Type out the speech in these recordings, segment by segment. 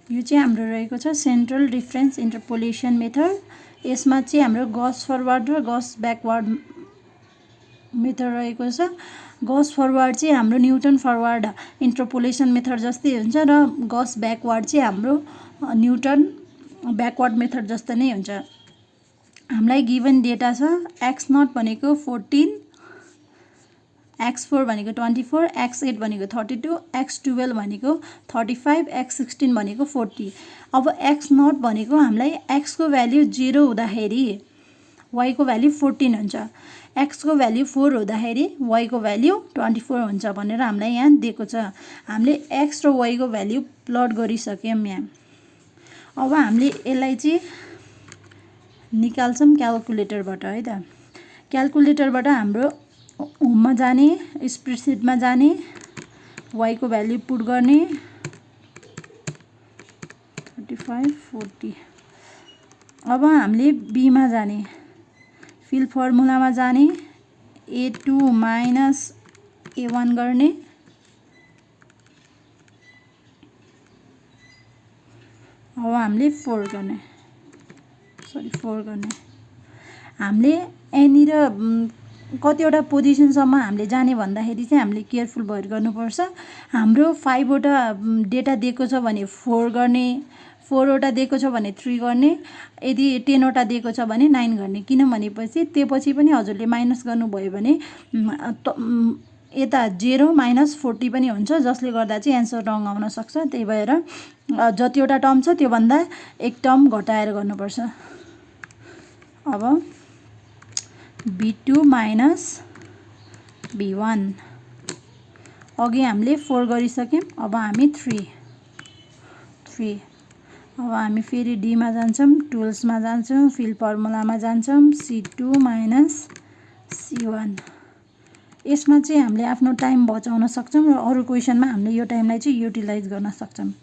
यो चाहिँ हाम्रो रहेको छ सेन्ट्रल डिफरेन्स इन्टरपोलेसन मेथड। यसमा चाहिँ हाम्रो गस फरवर्ड र गस ब्याकवर्ड मेथड रहेको छ। गस फरवर्ड चाहिँ हाम्रो न्युटन फरवर्ड इन्टरपोलेसन मेथड जस्तै हुन्छ र गस ब्याकवर्ड चाहिँ हाम्रो न्युटन ब्याकवर्ड मेथड जस्तो नै हुन्छ। हामीलाई गिभन डेटा छ एक्स नट भनेको 14, x4 भनेको 24, x8 भनेको 32, x12 भनेको 35, x16 भनेको 40। अब x नट भनेको हामीलाई x को भ्याल्यु 0 हुँदाखेरि y को भ्याल्यु 14 हुन्छ, x को भ्याल्यु 4 हुँदाखेरि y को भ्याल्यु 24 हुन्छ भनेर हामीलाई यहाँ दिएको छ। हामीले x र y को भ्याल्यु प्लट गरिसक्यौँ यहाँ। अब हामीले यसलाई चाहिँ निकाल्छौँ क्याल्कुलेटरबाट है त। क्याल्कुलेटरबाट हाम्रो होममा जाने, स्प्रेडसिटमा जाने, y को भ्याल्यु पुट गर्ने 35, 40। अब हामीले b मा जाने, फिल फर्मुलामा जाने, a2 माइनस a1 गर्ने, अब हामीले 4 गर्ने, हामीले यहाँनिर कतिवटा पोजिसनसम्म हामीले जाने भन्दाखेरि चाहिँ हामीले केयरफुल भएर गर्नुपर्छ। हाम्रो 5 वटा डेटा दिएको छ भने 4 गर्ने, 4 वटा दिएको छ भने 3 गर्ने, यदि 10 वटा दिएको छ भने 9 गर्ने। किनभनेपछि त्योपछि पनि हजुरले माइनस गर्नुभयो भने यता 0 माइनस 40 पनि हुन्छ, जसले गर्दा चाहिँ एन्सर रङ आउन सक्छ। त्यही भएर जतिवटा टर्म छ त्योभन्दा एक टर्म घटाएर गर्नुपर्छ। अब b2 माइनस b1, अघि हामीले 4 गरिसक्यौँ, अब हामी 3। अब हामी फेरि d मा जान्छौँ, टुल्समा जान्छौँ, फिल फर्मुलामा जान्छौँ, c2 माइनस c1। यसमा चाहिँ हामीले आफ्नो टाइम बचाउन सक्छौँ र अरू क्वेसनमा हामीले यो टाइमलाई चाहिँ युटिलाइज गर्न सक्छौँ।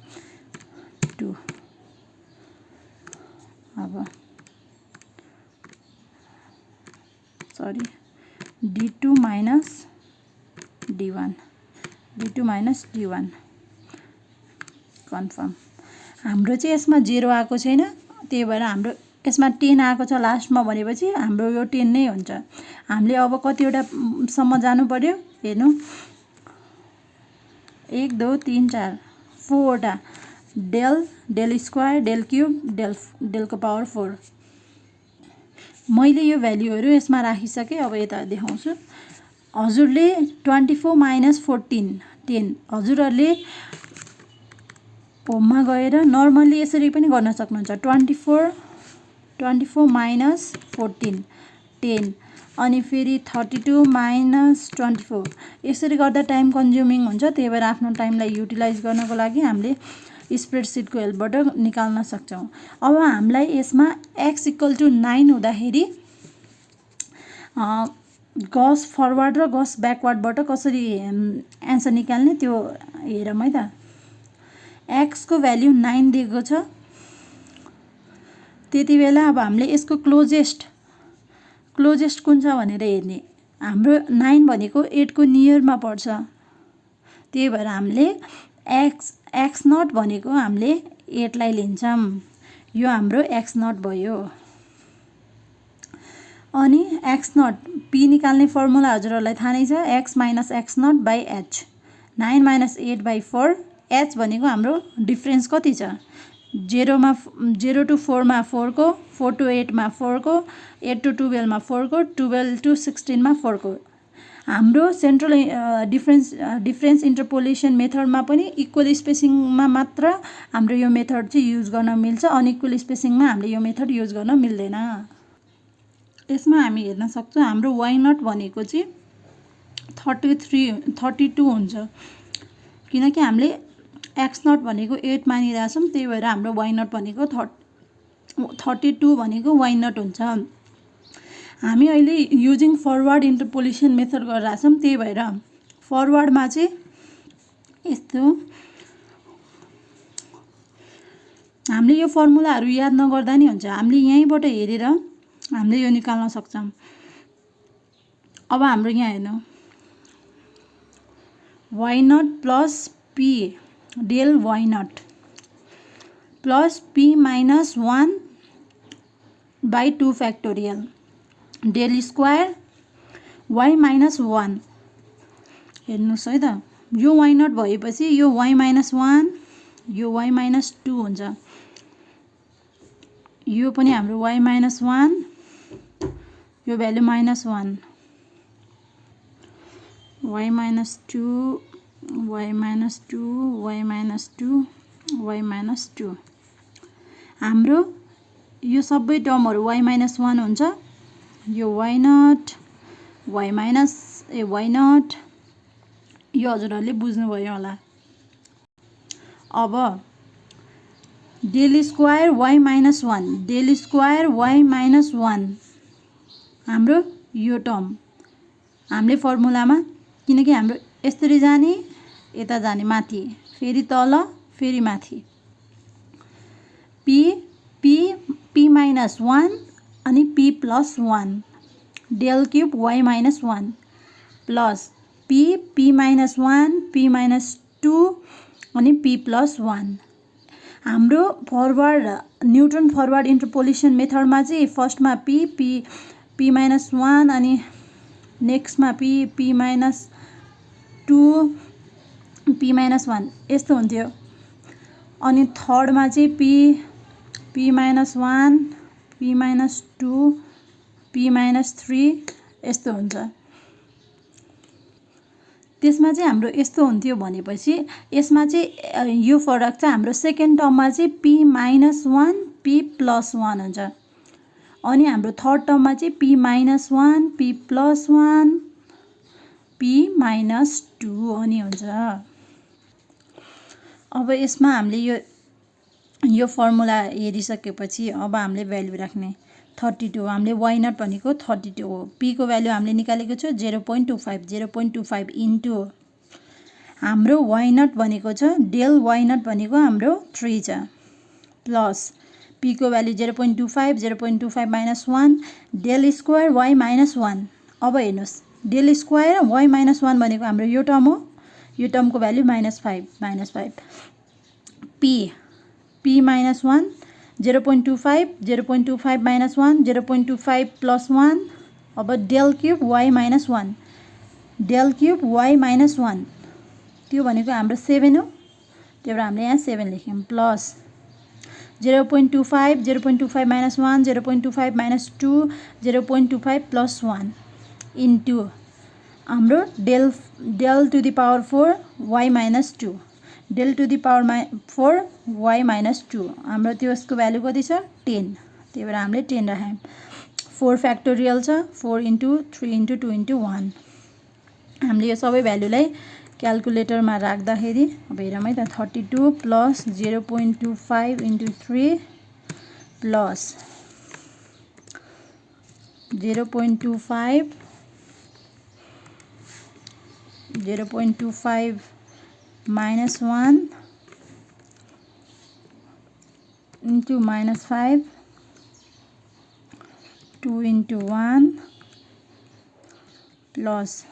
2 अब d2 माइनस d1, कन्फर्म। हाम्रो चाहिँ यसमा 0 आएको छैन, त्यही भएर हाम्रो यसमा 10 आएको छ लास्टमा भनेपछि हाम्रो यो 10 नै हुन्छ। हामीले अब कतिवटा सम्म जानु पर्यो हेर्नु, 1 2 3 4 4 वटा, डेल स्क्वायर, डेल क्युब, डेलको पावर 4। मैले यो भ्याल्युहरू यसमा राखिसकेँ। अब यता देखाउँछु। हजुरले 24 माइनस 14 10, हजुरहरूले होममा गएर नर्मल्ली यसरी पनि गर्न सक्नुहुन्छ। 24 माइनस 14 10, अनि फेरि 32 माइनस 24। यसरी गर्दा टाइम कन्ज्युमिङ हुन्छ, त्यही भएर आफ्नो टाइमलाई युटिलाइज गर्नको लागि हामीले स्प्रेडसिटको हेल्पबाट निकाल्न सक्छौँ। अब हामीलाई यसमा x = 9 हुँदाखेरि गस फरवर्ड र गस ब्याकवर्डबाट कसरी एन्सर निकाल्ने त्यो हेरौँ है त। x को भ्याल्यु 9 दिएको छ, त्यति बेला अब हामीले यसको क्लोजेस्ट कुन छ भनेर हेर्ने। हाम्रो 9 भनेको 8 को नियरमा पर्छ, त्यही भएर हामीले x नट भनेको हामीले 8 लाई लिन्छौँ। यो हाम्रो x नट भयो। अनि x नट p निकाल्ने फर्मुला हजुरहरूलाई थाहा नै छ, x minus x naught by h। 9 minus 8/4, h भनेको हाम्रो डिफ्रेन्स कति छ, 0 to 4 मा 4 को, 4 to 8 मा 4 को, 8 to 12 मा 4 को, 12 to 16 मा 4 को। हाम्रो सेन्ट्रल डिफरेन्स इन्टरपोलेसन मेथडमा पनि इक्वल स्पेसिङमा मात्र हाम्रो यो मेथड चाहिँ युज गर्न मिल्छ, अनइक्वल स्पेसिङमा हामीले यो मेथड युज गर्न मिल्दैन। यसमा हामी हेर्न सक्छौँ हाम्रो y नट भनेको चाहिँ 32 हुन्छ, किनकि हामीले x नट भनेको 8 मानिरहेछौँ, त्यही भएर हाम्रो y नट भनेको 32 भनेको y नट हुन्छ। हामी अहिले युजिङ फरवर्ड इन्टरपोलेसन मेथड गरिरहेछौँ, त्यही भएर फरवर्डमा चाहिँ यस्तो हामीले यो फर्मुलाहरू याद नगर्दा नि हुन्छ, हामीले यहीँबाट हेरेर हामीले यो निकाल्न सक्छौँ। अब हाम्रो यहाँ हेर्नु, y naught plus p del y naught plus p minus 1 by 2 factorial del square y minus 1 हेर्नुहोस् है त यो y नट भएपछि यो y माइनस 1 यो y माइनस 2 हुन्छ यो पनि हाम्रो y माइनस 1 यो value minus 1 y minus 2 y minus 2 y minus 2 y minus 2 हाम्रो यो सबै टर्महरु y minus 1 हुन्छ यो y naught y minus y naught यो हजुरहरुले बुझ्नु भयो होला अब del square y minus 1 del square y minus 1 हाम्रो यो टर्म हामीले फर्मुलामा किनकि हाम्रो यसरी जाने यता जाने माथि फेरि तल फेरि माथि p p p minus 1 अनि p plus 1 del cube y minus 1 plus p p minus 1 p minus 2 अनि p plus 1 हाम्रो फरवर्ड न्यूटन फरवर्ड इन्टरपोलेसन मेथडमा चाहिँ फर्स्टमा p p p minus 1 अनि नेक्स्टमा p p minus 2 p minus 1 यस्तो हुन्थ्यो अनि थर्डमा चाहिँ p minus 1 p minus 2 p minus 3 यस्तो हुन्छ त्यसमा चाहिँ हाम्रो यस्तो हुन्थ्यो भनेपछि यसमा चाहिँ यो फरक चाहिँ हाम्रो सेकेन्ड टर्ममा चाहिँ p minus 1 p plus 1 हुन्छ अनि हाम्रो थर्ड टर्ममा चाहिँ p minus 1 p plus 1 p minus 2 अनि हुन्छ अब यसमा हामीले यो फर्मुला हेरिसकेपछि अब हामीले भ्यालु राख्ने 32 हामीले y नट भनेको 32 हो p को भ्यालु हामीले निकालेको छु 0.25 इन्टु हाम्रो y नट भनेको छ डेल y नट भनेको हाम्रो 3 छ प्लस p को value 0.25 minus 1 del square y minus 1 अब हेर्नुस् डेल स्क्वायर y minus 1 भनेको हाम्रो यो टर्म हो यो टर्मको value -5 p minus 1 0.25 minus 1 0.25 plus 1 अब del cube y minus 1 del cube y minus 1 त्यो भनेको हाम्रो 7 हो त्यही भएर हामीले यहाँ 7 लेख्यौं plus 0.25 minus 1 0.25 minus 2 0.25 plus 1 into हाम्रो del to the power 4 y minus 2 del to the power 4 y minus 2 हाम्रो त्यसको भ्यालु कति छ 10 त्यही भएर हामीले 10 राख्यौं 4 फ्याक्टोरियल छ 4 into 3 into 2 into 1 हामीले यो सबै भ्यालुलाई क्याल्कुलेटरमा राख्दाखेरि अब हेरौँ है त 32 plus 0.25 into 3 plus 0.25 minus 1 into -5 2 into 1 plus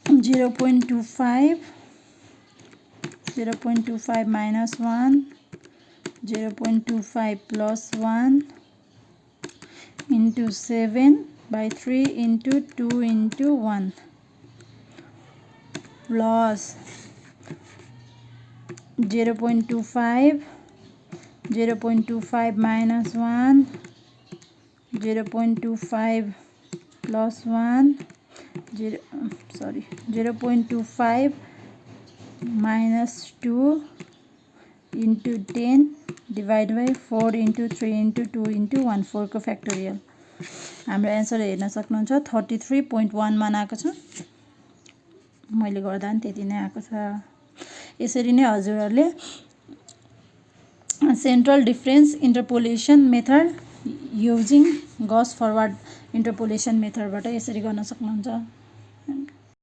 0.25 minus 1 0.25 plus 1 into 7 by 3 into 2 into 1 plus 0.25 minus 1 0.25 plus 1 0.25 minus 2 into 10 divided by 4 into 3 into 2 into 1 4 को फ्याक्टोरियल हाम्रो आन्सर हेर्न सक्नुहुन्छ 33.1 मा आएको छ मैले गर्दा नि त्यति नै आएको छ यसरी नै हजुरहरुले central difference interpolation method using Gauss forward interpolation मेथडबाट यसरी गर्न सक्नुहुन्छ